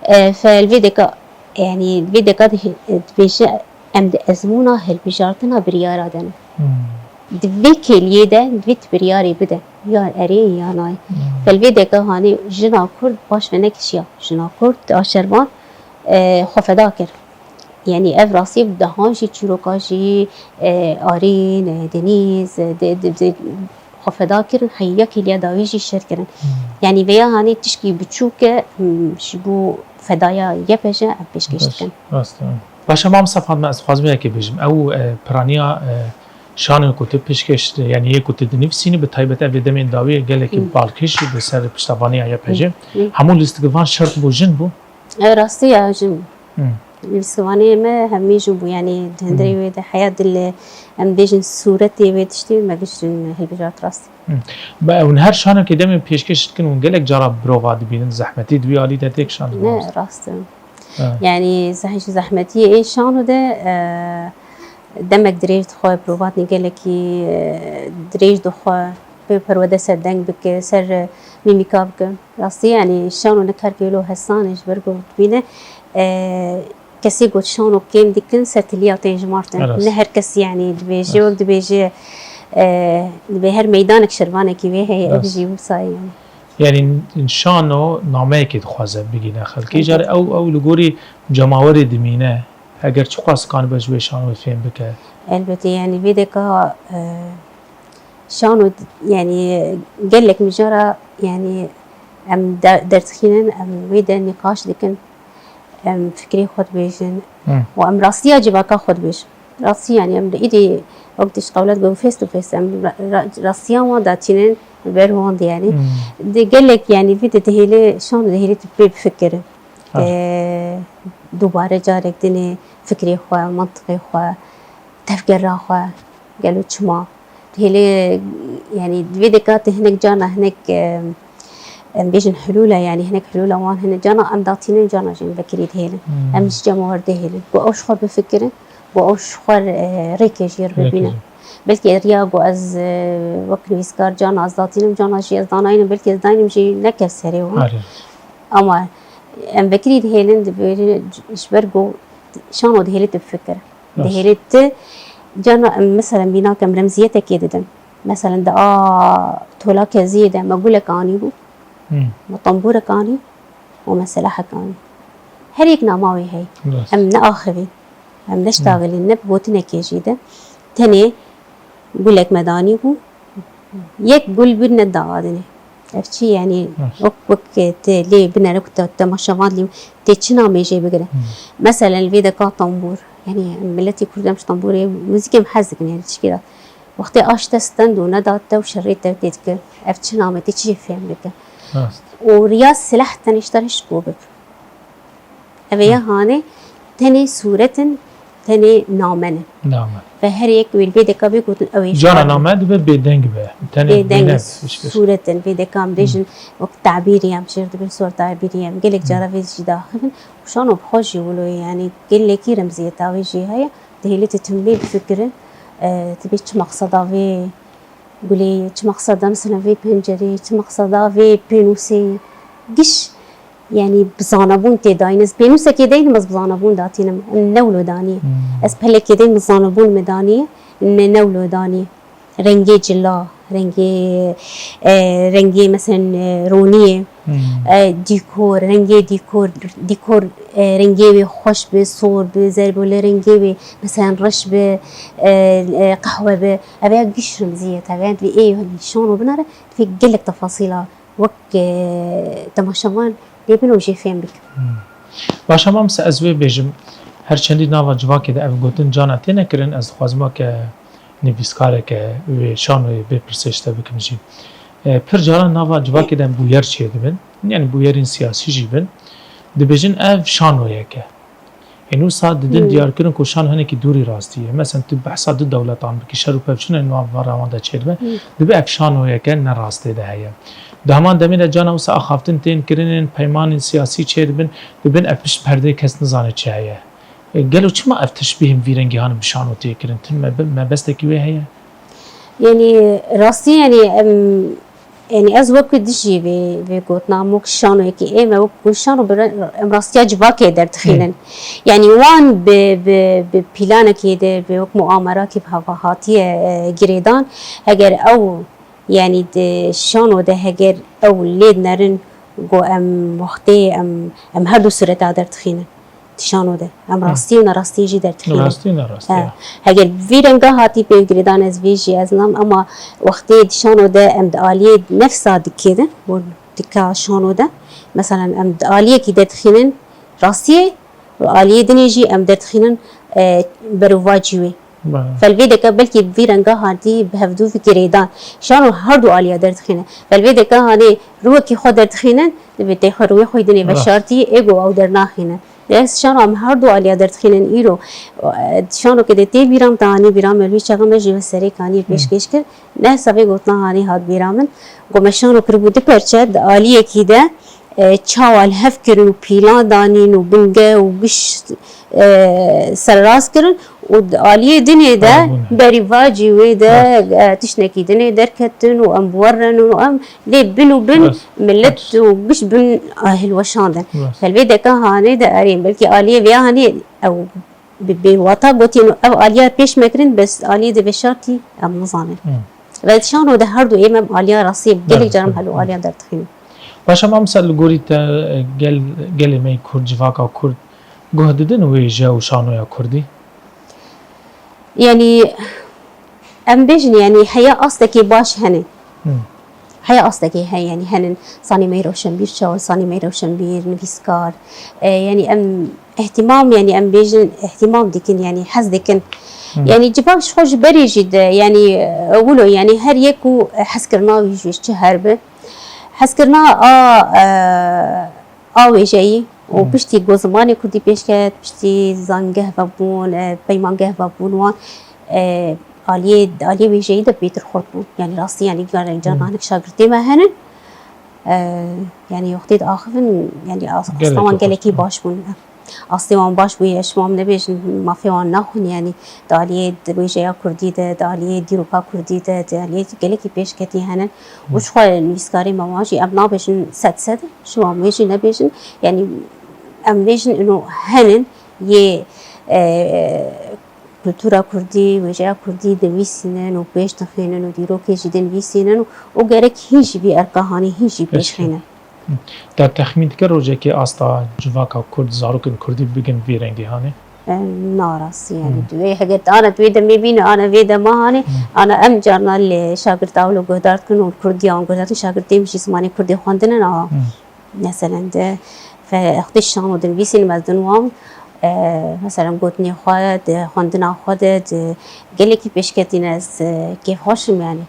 E, fe li vê deka, yanî li vê deka di-, dibêje, em di ezmûna hilbijartina biryara de ne. Hmm. Di vê kêliyê de divê tu biryarê bide. Ya erê ya nayê. Hmm. Fe li vê deka hanê jina Kurd baş ve nekişiya. Jina Kurd a şervan, e, xwe feda kir. Yanî ev rastî bi dehan jî çîroka jî, e, Arîn, e, Denîz, e, di, di, di, xwe feda kirin, heya kêliya dawî jî şer kirin. Hmm. Yanî vêya hanê tişkî biçûk e, hmm, ji bo fedaya Y P J em pêşkêş Baş, dikin. Rast e. Baş e, Mamosta Fatma, ez dixwazim yekê bêjim. Ew, e, piraniya, e, şanoyê ku tu pêşkêş, yanî yê ku tu dinivîsînî, bi taybet ev ê demên dawî gelekî Hmm. balkêş jî bi ser piştevaniya Y P J. Hmm. Hmm. Hemû lîstikvan şert bû, jin bû? E, rastî ya, jin. Hmm. Lîstikvanê me hemî jin bû, yanî di hundirê Hmm. wê de heya dil, em bêjin sûretê wê tiştê me giştin hilbijart rastî. Hmm. Be, hûn her şanekê demên pêşkêş dikin, hûn gelek cara birova dibînin, zehmetî di wî alî de têkişandin Ne, mamoste? Rast e. Ha. Yanî zeh-, ji zehmetiyê ê şano de, e, demek dirêj dixwe, prova tîne gelekî, e, dirêj dixwe, pê perwerde ser deng bike, ser, e, mîmîka bike. Rastî, yanî şano ne karkê wilo hesan e, ji ber ku dibîne, e, kesê ku şano kêm dikin, ser tiliya tên jimartin. Rast. Ne her kes, yanî dibêje, Rast. wek dibêje, e, dibê her meydanek şervanekî wê heye, ev Rast. jî wisa ye, yanî. Yanî şano nameyekê dixwaze bigîne xelkê. Elbet. Carê ew, ew li gorî cemawerê dimîne. Heger çiqas kanibe ji wê şanoyê fêm bike? Elbetê, yanî vê deka, e, şano, yanî gelek mijara, yanî em de-, derdixînin, em wê de nîqaş dikin, em fikrê xwe dibêjin Hı. û em rastiya civaka xwe dibêjin. Rastî, yanî em li îdî wek tişt qewlet bû face to face, em ra-, ra-, rastiya wan datînin li ber wan de, yanî. Hmm. Di gelek, yanî vî de dihêlê, şan dihêlê tu pê bifikirin. Ha. Ee, dubare carek dinê fikrê xwe, mantiqê xwe, tevgera xwe, gelo çima? Dihêlê, yanî vê deka te hinek carna hinek, e, em bêjin hulûl e, yanî hinek hulûla wan hene. Carna em datînin, carna jî em vekirî dihêlin. Hmm. Em ji cem wer dihêlin. Ku ew ji xwe bifikirin, ku ew ji xwe, e, rêkê jî Rêkê bibînin. jî. Belkî riya ku ez, e, wek nivîskar carna ez datînim, carna jî ez danayînim, belkî ez dayînim jî neke serê wan. Arê. Ama em vekirî dihêlin, dibêjin ji ber ku şano dihêlî tu bifikir. Rast. Dihêlî tu, carna em, mesela, mînak em remziyetekê didin. Mesela, di a tola keziyê de me gulek anîbû, Hmm. me tembûrek anî û me silahek anî. Her yek nama wê heye. Rast. Em neaxivîn, em neştaxilîn, ne bi gotinekê jî de. Tenê gulek me danîbû, yek gul bir neda dinê. Ev çi, yanî, Rast. wek, wek te lê binere ku te, temaşevan lê tê çi namê jê bigire. Hmm. Meselen, li vê deka tembûr. Yanî, miletî Kurd em ji tembûrê, muzîkê em hez dikin, yanî, tişkî de. Wextê aş te stend û neda te û şerê te tê dike. Ev çi name, tê çi jê fêm bike. Rast. Û riya silah tenê ji te re ji bo bib. Ev ê ya hanê tenê sûret in, tenê name ne. Name. Ve her yek wê li vê deka bê gotin ew ê Cana şiar name dibe bêdeng be. Tenê Bêdeng bêne be, hiç bir. sûret in, vê deka em bêjin wek tabîrî em şêr dibin, sor tabîrî em. Gelek cara vê jî daxivin. Şano bi xwe jî wilo ye, yanî gelekî remziyeta wê jî heye. Dihêlî tu timlê bifikirin, e, tu bê çi maqseda vê gulê, çi maqseda mesela vê pencerê, çi maqseda vê pênûsê. Giş, yanî bi zanebûn tê dayîn. Ez pênûsekê deynim, ez bi zanebûn datînim. Em ne wilo danî. Hmm. Ez pelekê deynim, bi zanebûn me danî. Ne, ne wilo danî. Rengê cila, rengê, e, rengê, meselen, e, roniyê, Hmm. e, dîkor, rengê dîkor, dîkor, e, rengê wê xweş bi, sor bi, zerbolê rengê wê, meselen, reş bi, e, e, qehwe bi. Ev ya giş remziyet, ev ya divê ê şano binere, divê gelek tefasîla wek, e, temaşevan lê bin û jê fêm bikin. Hmm. Baş e, mamoste, ez wê bêjim, her çendî nava civakê de ev gotin cana têne kirin, ez dixwazim weke nivîskareke wê şanoyê bê pirsê ji te bikim jî. E, pir caran nava civakê de bûyer çêdibin, yanî bûyerên siyasî jî bin, dibêjin ev şanoyek e. Ên wisa didin Hmm. diyarkirin ku şano hinekî dûrî rastî ye. Mesela tu behsa du dewletan bikî, şer û pevçûnên wan va rewan de çêdibe, Hmm. dibe ev şanoyeke ne rastê de heye. Di heman demê de cana wisa axaftin tên kirinên peymanên siyasî çêdibin, dibin ev pişt perdeyê kes nizane çi heye. Gelo çima ev teşbîh in vî rengî hanin bi şano tê kirin? Ti me-, mebestekî wê heye? Yanî rastî yanî em yanî ez wek dijî vê vê gotina mok şanoyekî ê me wek ku şano bi re- em rastiya civakê derdixînin. Yanî wan bi bi bi pîlanekê de bi wek muamerakî bi hava hatiye e, girêdan. Heger ew yanî di şano de heger ew lê dinerin ku em wextê em em her du sureta derdixînin. Di şano de. Em rastî û nerastî jî derdixînin. Rastî û nerastî, ya. Heger vî renga hatî pêvgirêdan ez vê jî ez nam, ema wextê di şano de em di aliyê nefsa dikê de, bo dika şano de, meselen em di aliyekî derdixînin rastiyê û aliyê dinê jî em derdixînin e, berovacî wê. Fel vê deka belkî bi vî renga hatî bi hevdû vî girêdan. Şano her du aliya derdixîne. Fel vê deka hanê rûwekî xwe derdixîne, divê tê xwe rûyê xwe dinê veşartî, ê go ew dernaxîne. Lê ez şano em her du aliya derdixînin îro. Şano ke de tê bîra min, te hanî bîra min, wî çaxa me jî ve serê kaniyê pêşkêş kir. Nehsa vê gotina hanî hat bîra min. Go me şano kiribû du perçe, di aliyekî de e, çawa li hev kirin û pîlan danîn û binge û giş e, sererast kirin û di aliyê dinê de berîvacî wê de e, tiştekî dinê derketin û em bi we re ne û em lê bin û bin milet û giş bin e, hilweşandin. Fel vê deka hanê de erê belkî aliyê vêya hanê ew bi bêwata gotiye no ev aliya pêş me kirin, bes aliyê de veşartî em nizanin. Ve şano de her du ê me aliya rastî gelek caran helo aliya derdixînin. Baş e, ma misal li gorî te gel, gelê me yê Kurd, civaka Kurd guh didin wêje û şanoya Kurdî? Yanî em bêjin yanî heye astekê baş hene. Heye astekê heye yanî henin sanî me yê rewşenbîr çawa, sanî me yê rewşenbîr, nivîskar. E, yanî em îhtîmam yanî em bêjin îhtîmam dikin yanî hez dikin. Yanî civak ji xwe ji berê jî de yanî e, wilo yanî her yek û hezkirina wî ji wê çi her bi. Hezkirina a e, a wêjeyî û piştî ku zimanê kurdî pêş ket, piştî zangeh vebûn, e, peymangeh vebûn wan e, aliyê aliyê wêjeyî de bêtir xurt bûn. Yanî rastî yanî carek carna hinek şagirtê me henin. E, yanî wextê diaxivin yanî asta wan gelekî baş bûn. Astê wan baş bûye, ji wan nebêjin mafê wan naxwin, yanî di aliyê di wêjeya kurdî de, di aliyê dîroka kurdî de, di aliyê gelekî pêşketî hene. Û jixwe nivîskarê me wan jî em nabêjin sed sed, ji wan wê jî nebêjin, yanî em bêjin ino henin yê e, kultura kurdî, wêjeya kurdî dinivîsînin û pêş dixînin û dîrokê jî dinivîsînin û gerek hîn jî vî erka hanê hîn jî pêş xînin. Te texmîn dike rojekê asta civaka kurd, zarokên kurdî bigin vî rengê hanê? Na rastî yanî tu wê heger ana tu wê demê bîne ana vê dema hanê ana em carna li şagirta wilo guhdar dikin û kurdiya wan guhdar dikin şagirtê min jî zimanê kurdê xwendine na. Meselen di wextê şano dinivîsînim ez din wan e, meselen gotinê xwe di xwendina xwe de di gelekî pêşketîne ez e, kêfxweş im yanî.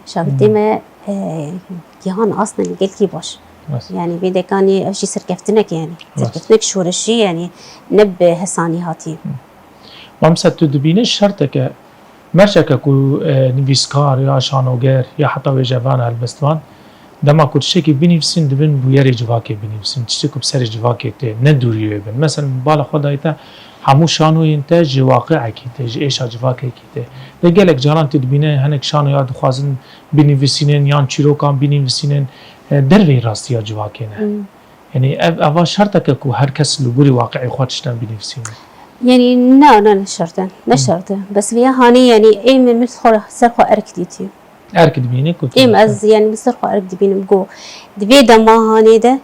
Şagirtê me e, gihan astine gelkî baş. Yanî vê dekanî ev jî serkeftinek e yanî. Serkeftinek şoreşî yanî ne bi hesanî hatî. Mamse tu dibîne şerteke, merceke ku e, nivîskar ya şanoger ya heta wêjevan helbestvan dema ku tiştekî binivîsin dibin bûyerê civakê binivîsin, tiştê ku bi serê civakê tê, ne dûrî wê bin. Mesela bala xwe dayî te hemû şanoyên te ji waqiekî tê, ji êşa civakekî tê. Lê gelek caran tu dibîne hinek şanoya dixwazin binivîsînin yan çîrokan binivîsînin e, derveyî rastiya civakê ne. Yanî ev eva şerteke ku her kes li gorî waqiê xwe tiştan binivîsîne. Yanî na na ne şert e. Ne şert e. Bes vêya hanê yanî ê min min xwe ser xwe erk dîtî. Erk dibînî ku Ê min ez yanî min ser xwe erk dibînim ku di vê dema hanê de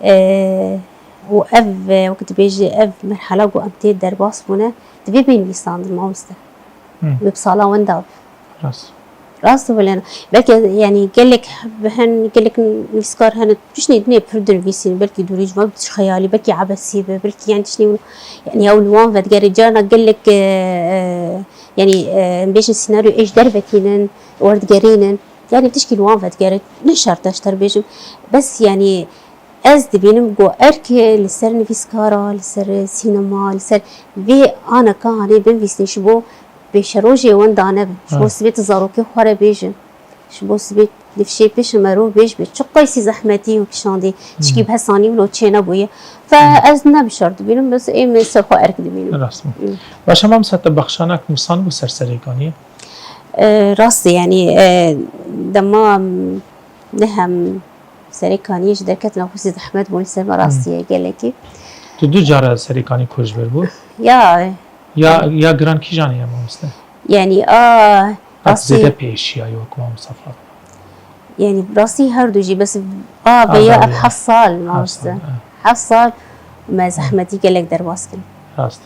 e, û ev e, wek dibêjî ev merhela ku em tê derbas bûne divê bên nivîsandin mamoste. Wê bi sala wenda be. Rast. Rast e wele ne. Belkî yanî gelek bi hin gelek nivîskar hene tiştê dinê pir dinivîsîn, belkî dûrî ji van tişt xeyalî, belkî ebesî be, belkî yanî tiştê wilo yanî ew li wan vedigere. Carna gelek e, e, yanî e, em bêjin sînaryo ê ji derve tînin, werdigerînin. Yanî tişkî li wan vedigere. Ne şert e ji te re bêjim. Bes yanî ez dibînim ku erkê li ser nivîskara, li ser sînema, li ser vê aneka hanê binivîsîn ji bo pêşerojê wenda nebe. Ji bo sibê tu zarokê xwe re bêje. Ji bo sibê Difşê pêşî me rû bêj bê. Çi qeysî zehmetî û kişandî. Çikî bi hesanî wilo çê nebûye. Fe ez ne bi şer dibînim, bes ê min ser xwe erk dibînim. Rast e. Baş e, Mamsa, te bexşanek nivîsandibû ser Serêkaniyê? E, rast e, yanî, e, dema ne hem Serêkaniyê ji derketina xwe zî zehmet bûn ser me, rastî ye gelekî. Tu du cara Serêkanî koçber bû? Ya. Ya, ya giran kîjan e, mamoste? Yanî, a, Qet rastî zêde pêşiya ye wek Mamsa Fatma. Yanî, rastî her du jî, bes a, a, vêya ev heft sal, mamoste. Heft sal, e. Heft sal me zehmetî gelek derbas kirin. Rast.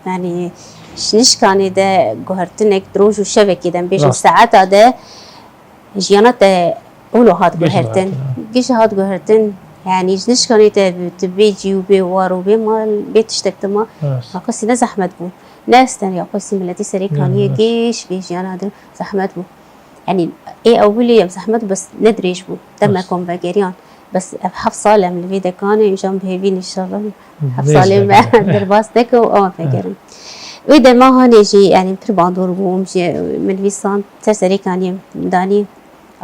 Yanî, ji nişkanê de guhertinek di roj û şevekê de, em bêjin saeta de, jiyana te wilo hat guhertin. Giş hat guhertin. Yanî ji nişkanê te tu bê cî û bê war û bê mal, bê tiştek tu ma. Rast. Qasî ne zehmet bû. Ne ez tenya, qasî miletî Serêkaniyê giş bê jiyana din zehmet bû. Yanî ê ewilî em zehmet bû, bes ne dirêj bû. Dema ku em vegeriyan. Bes ev heft sal em li vê dekan e, îjan bi hêvî înşallah heft salê me derbas neke û ew vegerin. Wê dema hanê jî, yanî pir bandor bûm jî, min nivîsand ser Serêkaniyê danî,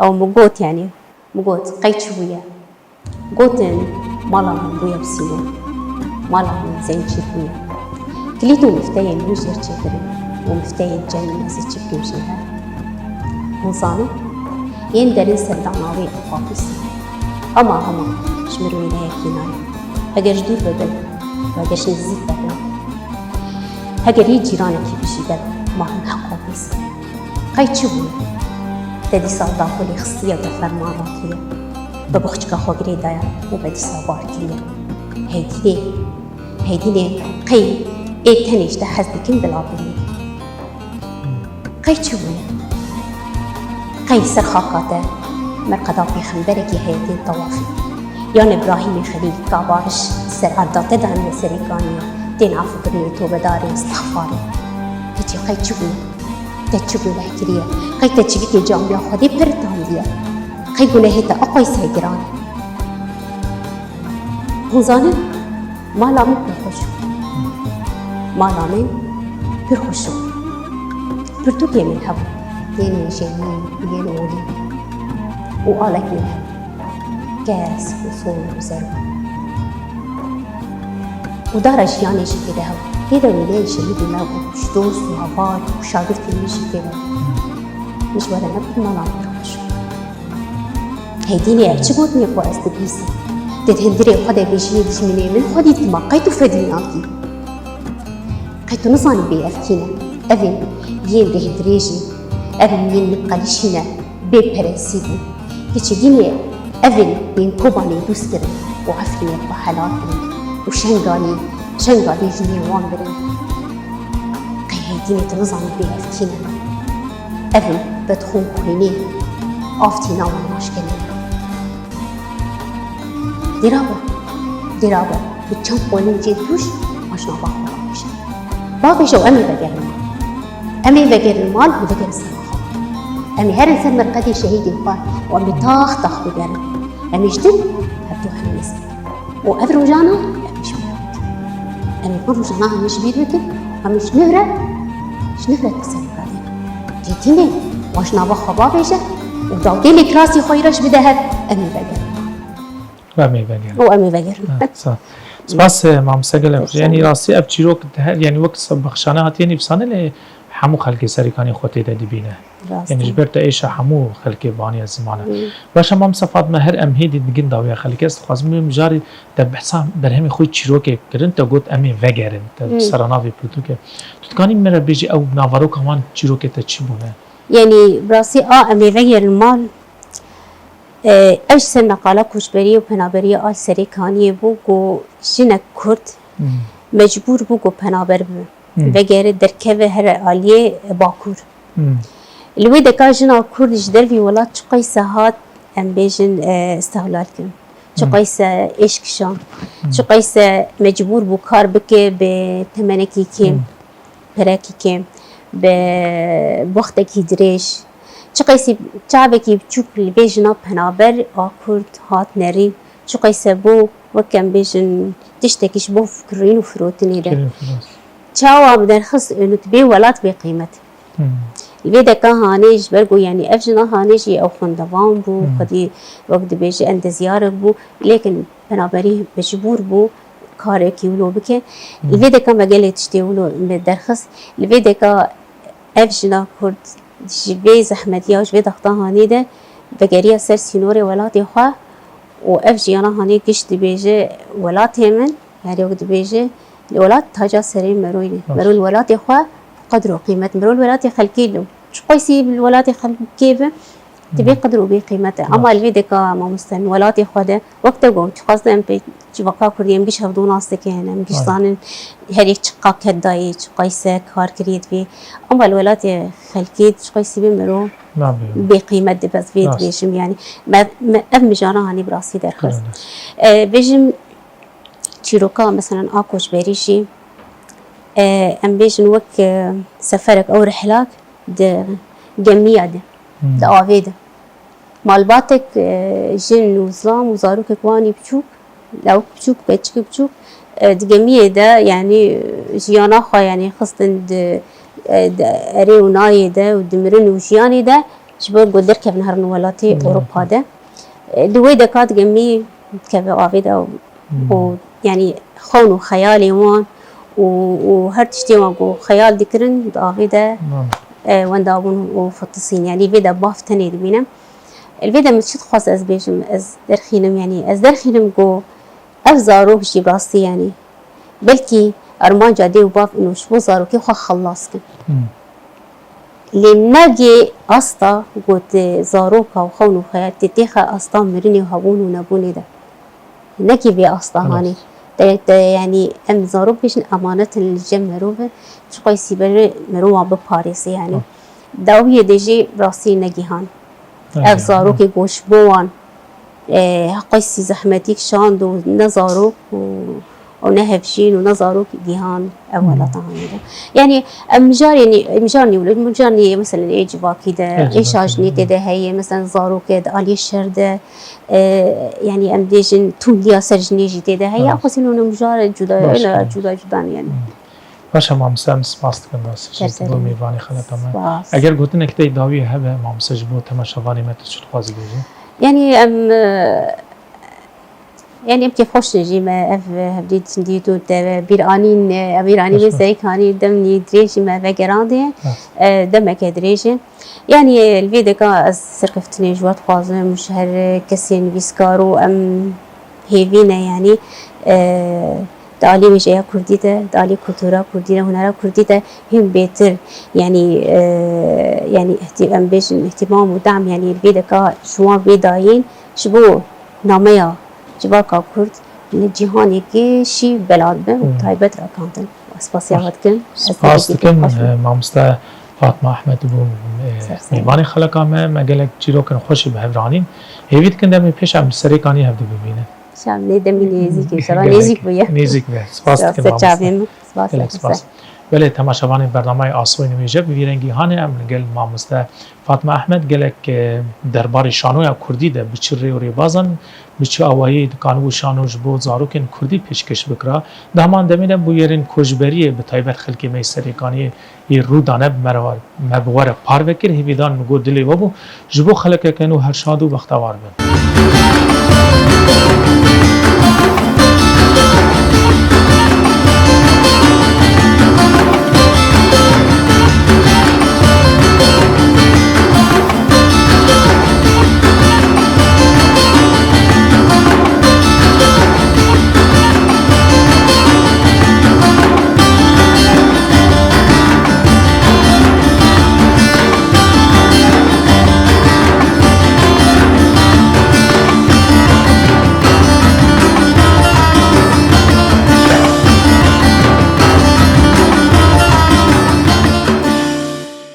ew min got, yanî min got, qey çi bûye? Gotin, mala min bûye bi sînor, mala min zencîr bûye. Kilît û mifteyên min jêr çêkirin û mifteyên cemî ez ê çi bikim jê hev? Hûn zanin, yên derin ser dana wê aqîs e. Hema hema ji min wêneyekî nayê. Heger ji dûr bibin, heger ji nêzîk bibin, heger yê cîranekî bijî be, ma hûn heqaqîs in. Qey çi bûye? Te dîsa daxulê xistiye û te ferman rakiye. Bi boxçika xwe girê daye û me dîsa bar kiriye. Heydînê, heydînê qey ê tenê ji te hez dikin bila bûye. Qey çi bûye? Qey ser xaka te merqeda pêxemberekî heye tên tewafê? Yan Îbrahîmê Xelîl ka bariş ser erda te daniye Serêkaniyê, tên efûkirinê, tobedarê, istixfarê? Keçê qey çi bûye? Te çi guneh kiriye? Qey te çivikê camiya Xwedê piritandiye? Qey gunehê te aqayse giran e? Hûn zanin, mala min pir xweş bû. Mala min pir xweş bû. Pirtûkê min hebû. Yên jinî, yên olî û alek min hebû. Kesk û sor û zer bû. Û dara jiyanê jî tê de hebû. Tê de wêneyên şehîdê me bû. Ji dost û heval û şagirtên min jî tê de bû. Min ji we re negot mala min pir xweş bû. Heydînê ev çi gotinê ku ez dibihîsim? Te di hundirê xwe de bêjiyê dijminê min xwe dîtî, ma qey tu fedî nakî? Qey tu nizanî bê ev kî ne? Ev ên yên dêhdirêj in, ev ên yên nîqelişî ne, bê perensîp in. Keçê dînê ev ên yên Kobanê dûst kirin û Efrînê xwe helal kirin û şengalî, şengalî jinê wan birin. Qey Heydînê tu nizanî bê ev kî ne? Ev in bedxûn xwînê, av tîna wan naşkenê. Dêra be, dêra be, bi çend qolên cê tûş, ma ji nava xwe bavêje. Bavêje û em ê vegerin mal. Em ê vegerin mal û vegerin ser xwe. Em ê herin ser merqedê şehîdên xwe û em ê tax tax bigerin. Em ê ji dil hevdu herin nêz bikin. Û ev rojana em ê ji bîr bikin. Em ê van rojana hemî ji bîr bikin. Em ê ji nû re, ji nû re te ser merqedê. Têtînê, wan ji nava xwe bavêje û dawtê lêkrasî xwe îre ji bide hev, em ê vegerin. Em ê vegerin. Û em ê vegerin. Ha, sağ ol. Spas, e, mamoste gelek. Sağ ol. Yanî rastî ev çîrok di her, yanî wek se-, bexşane hatiye nivîsane lê hemû xelkê Serêkanî xwe tê de dibîne. Rast e. Yanî ji ber te êşa hemû xelkê baniye zimane. Hmm. Baş e mamoste Fatma, her em hêdî digin dawiya xelkê. Ez dixwazim bibim mijarê te behsa berhemê xwe çîrokê kirin, te got em ê vegerin. Te Hmm. sera navê pirtûkê. Tu dikanî min re bêjî ew naveroka wan çîrokê te çi bûne? Yanî bi rastî a em ê vegerin mal, e, ev ji ser meqala koçberiyê û penaberiya a Serêkaniyê bû ku jinek Kurd Hmm. mecbûr bû ku penaber bibe. Hmm. Vegere derkeve here aliyê Bakur. Hmm. Li wê deka jina Kurd ji dervî welat çi qeyse hat, em bêjin, e, istihlal kirin. Çi Hmm. qeyse êş kişand. Hmm. Çi qeyse mecbûr bû kar bike bi temenekî kêm. Hmm. Perekî kêm, bi wextekî dirêj, çi qeysî çavekî biçûk li vê jina penaber a Kurd hat nerîn, çi qeyse bû, wek em bêjin, tiştekî ji bo kirîn û firotinê de. Kirîn û firot. Çawa bi derxist û tu bê welat bê qîmet. Li vê deka hanê ji ber ku, yanî ev jina hanê jî ew xwendevan bû, xwedî wek dibêje endezyarek bû, lêkin penaberî mecbûr bû karekî wilo bike. Li vê deka me gelê tiştê wilo me derxist. Li vê deka ev jina Kurd ji vê zehmetiya, ji vê daxta hanê de vegeriya ser sînorê welatê xwe û ev jiyana hanê giş dibêje welatê min, her wek dibêje li welat taca serê mero ye. Mero li welatê xwe qedr û qîmet, mero li welatê xelkê li çiqoysî li welatê xelkê be, divê qedr û bê qîmet e. Ama li vê deka mamoste em welatê xwe de wek te got, çiqas de em pê civaka Kurdî em giş hevdû nas dikin, em giş zanin her yek çiqa ket dayê, çiqayse kar kirî divê. Ama li welatê xelkê çiqaysî bê mero bê qîmet dibe, ez vê dibêjim yanî. Me, me, ev mijara hanî bi rastî derxist. E, bêjim çîroka meselen a koçberî jî, e, em bêjin wek, e, seferek ew rihlak di gemiya de, di avê de. Malbatek, e, jin û zlam û zarokek wanî biçûk, lawik biçûk, keçikê biçûk, e, di gemiyê de, yanî, e, jiyana xwe, yanî, xistin di, e, di erê û nayê de û di mirin û jiyanê de ji bo ku derkevin herin welatê Ewropa de. E, di wê deka di gemî dikeve avê de û, û, yanî, xewn û xeyalê wan û, û her tiştê wan ku xeyal dikirin di avê de, e, wenda bûn û fitisîn. Yanî, vê de bav tenê dibînim. Li vê de min çi dixwest ez bêjim, ez derxînim, yanî ez derxînim ku ev zarok jî bi rastî, yanî belkî armanca dê û bav ino ji bo zarokê xwe xelas kin. Lê negê asta ku di zaroka û xewn û xeyal tê têxe asta mirinê û hebûn û nebûnê de. Nekî vê asta hanê. Te, te, yanî em zarok bêjin emanet in li cem merov e. Çiqaysî berê merova biparêze yanî. Dawiyê de jî rastî negihan. Ev zarokê ku ji bo wan, e, heqaysî zehmetî kişand û ne zarok û, û ne hevjîn û ne zarok gihan ev welata hanê de. Yanî em mijarê nî, mijar nî wilo, mijar nî mesela ê civakî de, ê şajnî tê de heye, mesela zarokê di aliyê şer de, e, yanî em bêjin tundiya ser jinê jî tê de heye. Xwesî nûne mijarê cuda, cuda cuda ne yanî. Baş e mamoste, em spas dikin da sijî bo mêvanê xeleka me. Eger gotinek te dawî hebe mamoste ji bo temaşevanê me tu çi dixwazî bêjî? Yanî em, e, yanî em kêfxweş in jî me ev hevdîtin dît û te bîranîn, e, bîranînê serê hanê demî dirêj jî me vegerandiye. E, demeke dirêj e. Yanî, e, li vê deka ez serkeftinê ji we dixwazim û ji her kesê nivîskar û em hêvî ne, yanî, e, di alî wêjeya kurdî de, di alî kultura kurdî de, hunera kurdî de hîn bêtir, yanî, e, yanî îhtî-, em bêjin îhtîmam û dem, yanî li vê deka ji wan vê dayîn ji bo nameya civaka kurd li cîhanê gişî bela dibe û taybet ragihandin. Ez spasiya we dikim. Ez Spas gelekî dikim, xweş bûm. E, mamoste Fatma Ahmed bû, e, mêvanê xeleka me. Me gelek çîrokin xweş bi hev ranîn. Hêvî dikin demê pêş em serê hanê hev dî bibînin. Şa, lê demî nêzîk e, şa, nêzîk bûye. Nêzîk be. Spas dikim mamoste. Spas, çavê min. Spas, gelek spas. Belê, temaşevanên bernameyê Asoyê Nivîje bi vî rengî hanê em li gel mamoste Fatma Ahmed gelek, e, derbarê şanoya kurdî de bi çi rê û rêbazan, bi çi awayî dikanibû şano ji bo zarokên kurdî pêşkêş bikira. Di heman demê de bûyerên koçberiyê bi taybet xelkê me yê Serêkaniyê yê rû dane bi me re, me bi we re parve kir. Hêvîdan min got dilê we bû. Ji bo xelekeke nû her şad û bextewar bin.